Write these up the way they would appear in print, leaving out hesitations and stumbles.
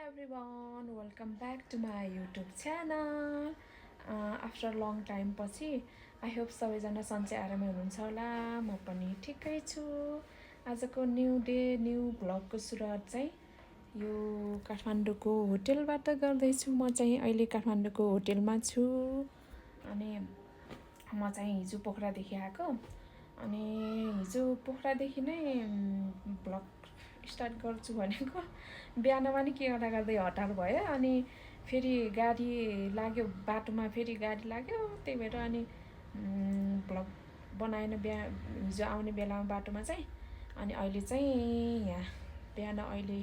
everyone, welcome back to my YouTube channel. After a long time पछि I hope सबैजना सन्चै आरामै हुनुहुन्छ होला। म पनि ठिकै छु। आजको न्यू डे न्यू भ्लगको सुरुवात चाहिँ यो काठमाडौँको होटेलबाट गर्दैछु। म चाहिँ अहिले काठमाडौँको होटेलमा छु अनि म चाहिँ हिजो पोखरादेखि आएको अनि हिजो पोखरादेखि नै भ्लग स्टार्ट गर्छु भनेको बिहानमा नि के गर्दा गर्दै हतार भयो अनि फेरि गाडी लाग्यो बाटोमा फेरि गाडी लाग्यो त्यही भएर अनि भ्लग बनाएन हिजो आउने बेलामा बाटोमा चाहिँ अनि अहिले चाहिँ यहाँ बिहान अहिले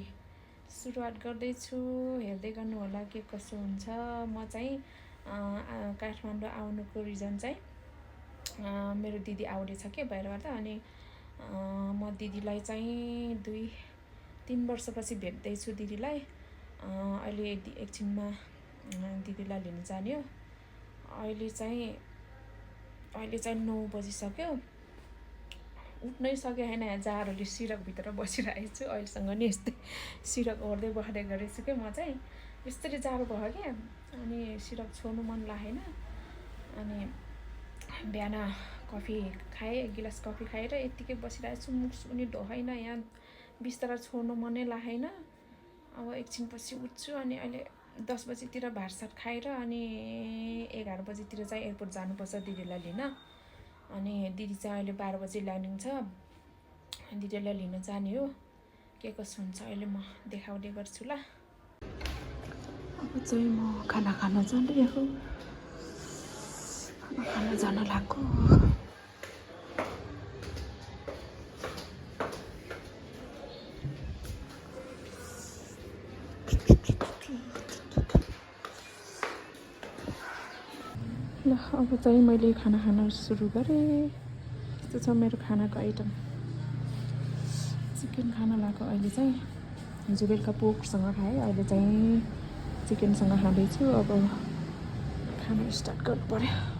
सुरुवात गर्दैछु। हेर्दै गर्नु होला के कसो हुन्छ। म चाहिँ काठमाडौँ आउनुको रिजन चाहिँ मेरो दिदी आउँदैछ के बाहिरबाट अनि म दिदीलाई चाहिँ 2-3 वर्षपछि भेट्दैछु दिदीलाई। अहिले एकछिनमा दिदीलाई लिन जाने हो। अहिले चाहिँ 9 बजिसक्यो। उठ्नै सके हैन, जाडोले सिरकभित्र बसिरहेको छु। अहिलेसँग नि यस्तै सिरक ओर्दै बस्दै गरेछु के म चाहिँ यस्तरी जाडो भयो क्या अनि सिरक छोड्नु मन लागेन अनि बिहान कफी खाएँ, 1 गिलास कफी खाएर यत्तिकै बसिरहेको छु। मुख पनि धोएन, यहाँ बिस्तारा छोड्नु मनै लागेन। अब एकछिनपछि उठ्छु अनि अहिले 10 बजीतिर भातसात खाएर अनि 11 बजीतिर चाहिँ एयरपोर्ट जानुपर्छ दिदीलाई लिन। अनि दिदी चाहिँ अहिले 12 बजी ल्यान्डिङ छ। दिदीलाई लिन जाने हो। के कसो हुन्छ अहिले म देखाउँदै गर्छु ल। अब चाहिँ म खाना खान जाँदैछु। खाना जान लाग्यो। ल अब चाहिँ मैले खाना खान सुरु गरेँ। यस्तो छ मेरो खानाको आइटम। चिकन खान लाग्यो अहिले चाहिँ। हिजो बेलुका पोर्कसँग खाएँ, अहिले चाहिँ चिकनसँग खाँदैछु। अब खाना स्टार्ट गर्नु पर्यो।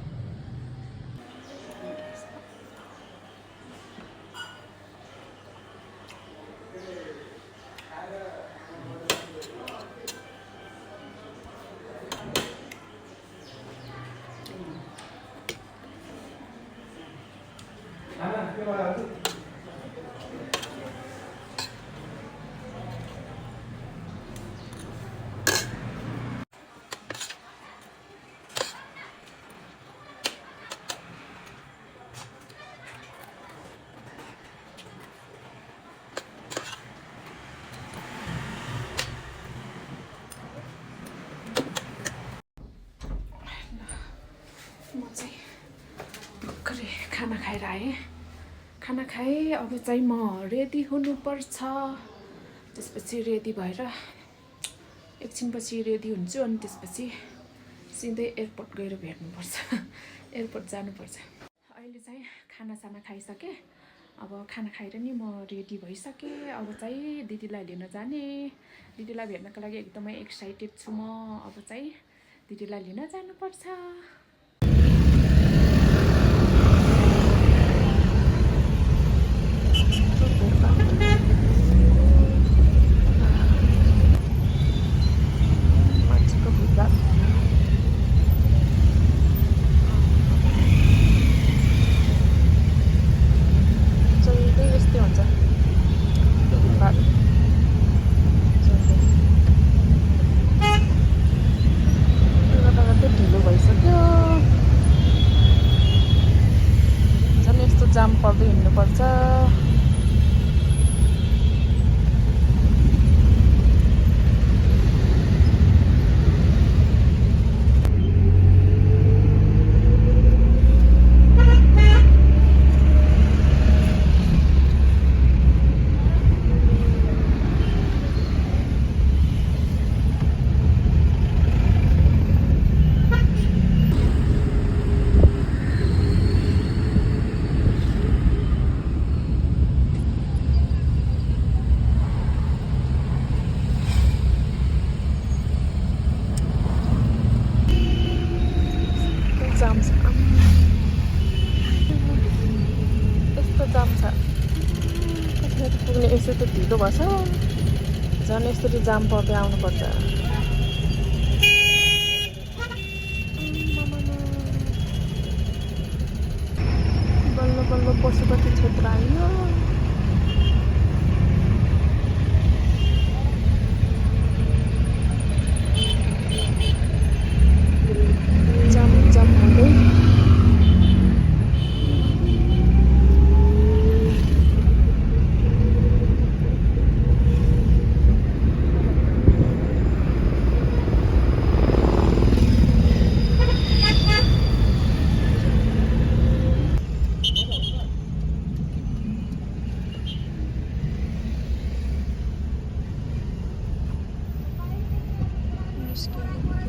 म चाहिँ भर्खरै खाना खाएर आएँ। खाना खाएँ, अब चाहिँ म रेडी हुनुपर्छ। त्यसपछि रेडी भएर एकछिनपछि रेडी हुन्छु अनि त्यसपछि सिधै एयरपोर्ट गएर भेट्नुपर्छ। एयरपोर्ट जानुपर्छ। अहिले चाहिँ खानासाना खाइसकेँ। अब खाना खाएर नि म रेडी भइसकेँ। अब चाहिँ दिदीलाई लिन जाने। दिदीलाई भेट्नको लागि एकदमै एक्साइटेड छु म। अब चाहिँ दिदीलाई लिन जानुपर्छ। जाम पर्दै हिँड्नुपर्छ। यस्तो जाम छ। कतिखेर पुग्ने यसो त ढिलो भएछ। झन् यसरी जाम पर्दै आउनुपर्छ। बल्ल बल्ल पशुपति क्षेत्र आइयो। जाम जाम हुँदै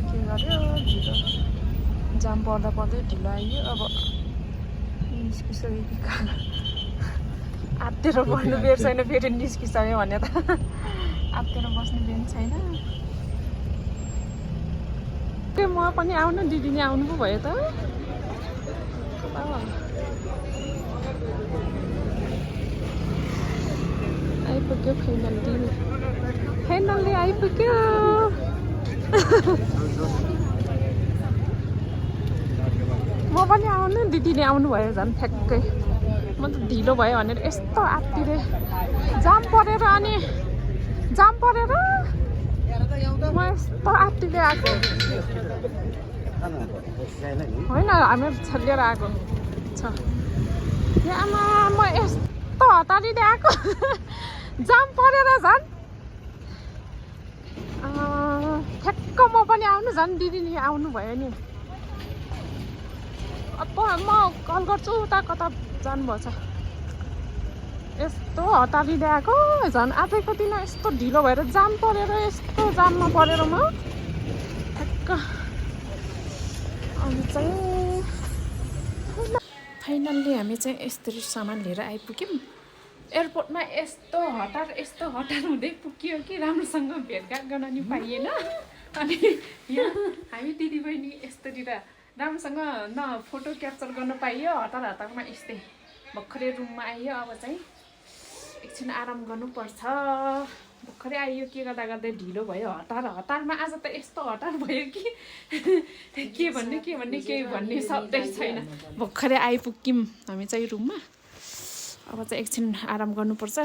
के गर्यो ढिलो जाम पर्दा पर्दै ढिलो आइयो। अब निस्किसक्यो कि कहाँ आत्तेर बस्नु बेर छैन फेरि निस्किसक्यो भने त आत्तेर बस्नु बेर छैन। म पनि आउनु दिदी नि आउनु पो भयो त। आइपुग्यो फाइनल्ली आइपुग्यो। म पनि आउनु दिदी नि आउनु भयो झन् ठ्याक्कै। म त ढिलो भयो भनेर यस्तो आत्तिरे जाम परेर म यस्तो आत्तिले आएको होइन। हामी छलिएर आएको छ आमा। म यस्तो हतारिँदै आएको जाम परेर झन् ठ्याक्क म पनि आउनु झन् दिदी नि आउनु भयो नि। अब म कल गर्छु उता कता जानुभएछ। यस्तो हतारिँदै आएको झन् आजको दिन यस्तो ढिलो भएर जाम परेर यस्तो जाममा परेर म ठ्याक्क अनि चाहिँ फाइनल्ली हामी चाहिँ यस्तरी सामान लिएर आइपुग्यौँ। एयरपोर्टमा यस्तो हतार हुँदै पुग्यो कि राम्रोसँग भेटघाट गर्न नि पाइएन। अनि यहाँ हामी दिदीबहिनी यस्तरी राम्रोसँग न फोटो क्याप्चर गर्न पाइयो। हतारमा यस्तै भर्खरै रुममा आइयो। अब चाहिँ एकछिन आराम गर्नुपर्छ। भर्खरै आइयो के गर्दै ढिलो भयो। हतारमा आज त यस्तो हतार भयो कि के भन्ने केही भन्ने शब्दै छैन। भर्खरै आइपुग्यौँ हामी चाहिँ रुममा। अब चाहिँ एकछिन आराम गर्नुपर्छ।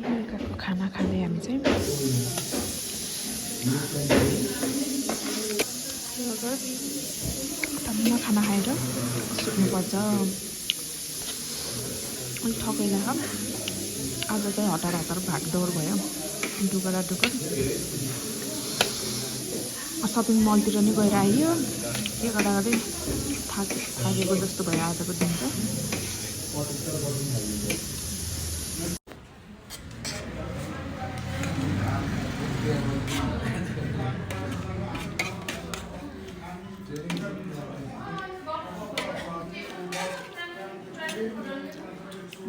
बेलुकाको खाना खाँदै हामी चाहिँ टन्न खाना खाएर सुत्नुपर्छ। अलिक थकै लाग्यो। आज चाहिँ हतार भागदौड भयो। डुगर सपिङ मलतिर नि गएर आइयो। के गर्दै थाकेको जस्तो भयो आजको दिन चाहिँ।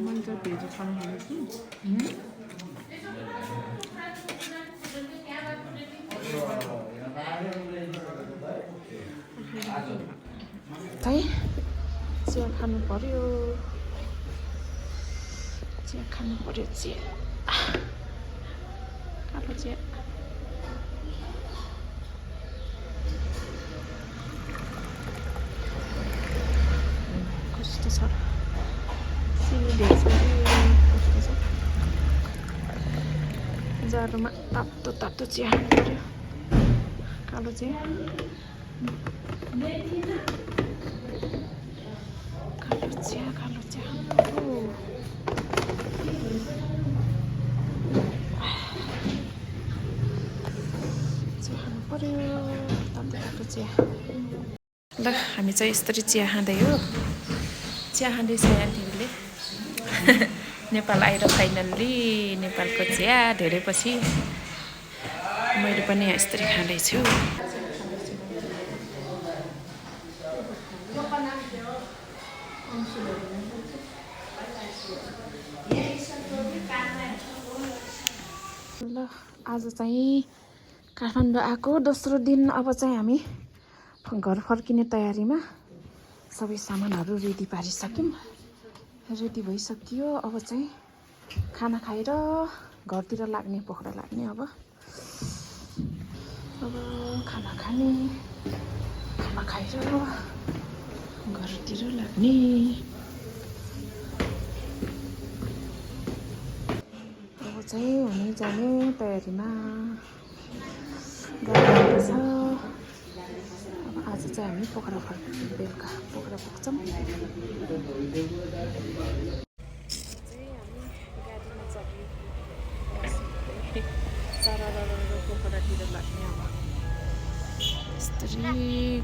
मैले त भेज खानु भनेको चाहिँ चिया खानु पर्यो। चिया कालो चिया। कस्तो छ सिमी भेज कस्तो छ। जाडोमा तातो चिया खानु पर्यो। कालो चिया खानु पर्यो। तातो चिया। ल हामी चाहिँ यस्तरी चिया खाँदै हो। चिया खाँदैछ यहाँ दिदीले। नेपाल आएर फाइनल्ली नेपालको चिया धेरै पछि मैले पनि यहाँ यस्तरी खाँदैछु। ल आज चाहिँ काठमाडौँ आएको दोस्रो दिन। अब चाहिँ हामी घर फर्किने तयारीमा सबै सामानहरू रेडी पारिसक्यौँ। रेडी भइसक्यो। अब चाहिँ खाना खाएर घरतिर लाग्ने पोखरा लाग्ने अब खाना खाने खाना खाएर घरतिर लाग्ने अब चाहिँ हुने जाने तयारीमा गरिरहेको छ। अब आज चाहिँ हामी पोखरा बेलुका पोखरा पुग्छौँ। पोखरातिर लाग्ने अब यस्तरी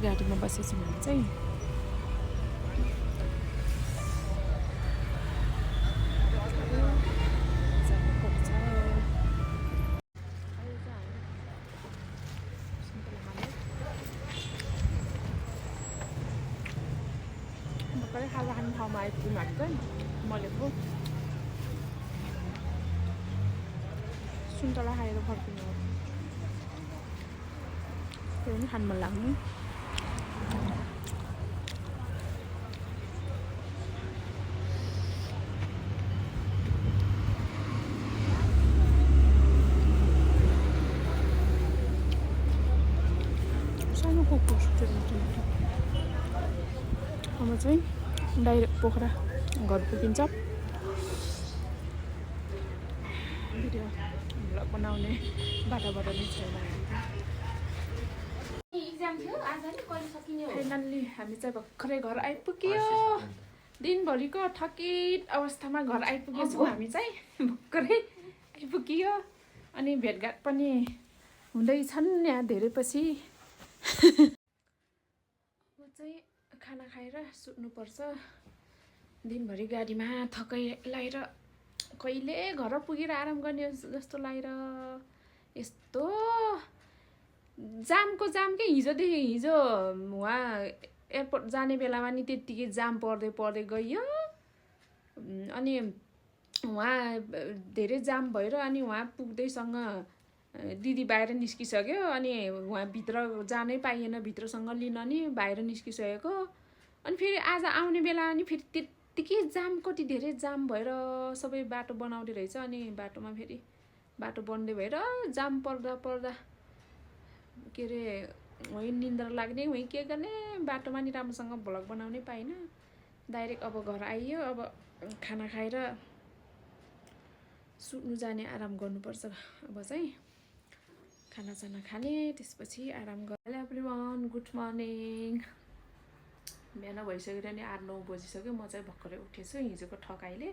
गाडीमा बसेछौँ भने चाहिँ भर्खरै खाजा खाने ठाउँमा आइपुग्नु भएको चाहिँ मलेको सुन्तला खाएर फर्किनु हो। त्यो पनि खानु मन लाग्नु। सानो कुकुर अब चाहिँ डाइरेक्ट पोखरा घर पुगिन्छ। भिडियो भ्लग बनाउने बाटाबाट नै छैन। फाइनल्ली हामी चाहिँ भर्खरै घर आइपुग्यो। दिनभरिको थकित अवस्थामा घर आइपुगेछौँ हामी चाहिँ भर्खरै आइपुग्यो। अनि भेटघाट पनि हुँदैछन् यहाँ धेरै पछि। अब चाहिँ खाना खाएर सुत्नुपर्छ। दिनभरि गाडीमा थकाइ लगाएर कहिले घर पुगेर आराम गर्ने जस्तो लागेर यस्तो जामको जाम के हिजो वहाँ एयरपोर्ट जाने बेलामा नि त्यत्तिकै जाम पर्दै गयो। अनि वहाँ धेरै जाम भएर अनि वहाँ पुग्दैसँग दिदी बाहिर निस्किसक्यो। अनि वहाँ भित्र जानै पाइएन, भित्रसँग लिन नि बाहिर निस्किसकेको। अनि फेरि आज आउने बेला अनि फेरि त्यत्तिकै जाम कति धेरै जाम भएर सबै बाटो बनाउँदै रहेछ। अनि बाटोमा फेरि बाटो बन्दै भएर जाम पर्दा के अरे वहीँ निन्द्रा लाग्ने वहीँ के गर्ने बाटोमा नि राम्रोसँग भ्लग बनाउनै पाइनँ। डाइरेक्ट अब घर आइयो। अब खाना खाएर सुत्नु जाने आराम गर्नुपर्छ। अब चाहिँ खानासाना खाने त्यसपछि आराम गर्ने। Hello everyone, good morning. बिहान भइसक्यो नि 8-9 बजिसक्यो। म चाहिँ भर्खरै उठेछु। हिजोको थकाइले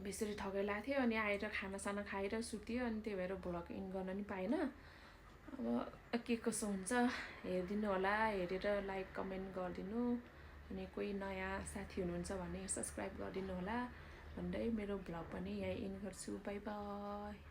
बेसरी थकाइ लाग्थ्यो। अनि आएर खानासाना खाएर सुत्यो। अनि त्यही भएर भ्लग इन गर्न नि पाएन। अब के कसो हुन्छ हेरिदिनु होला। हेरेर लाइक कमेन्ट गरिदिनु। अनि कोही नयाँ साथी हुनुहुन्छ भने सब्सक्राइब गरिदिनु होला भन्दै मेरो भ्लग पनि यहीँ इन गर्छु। By by.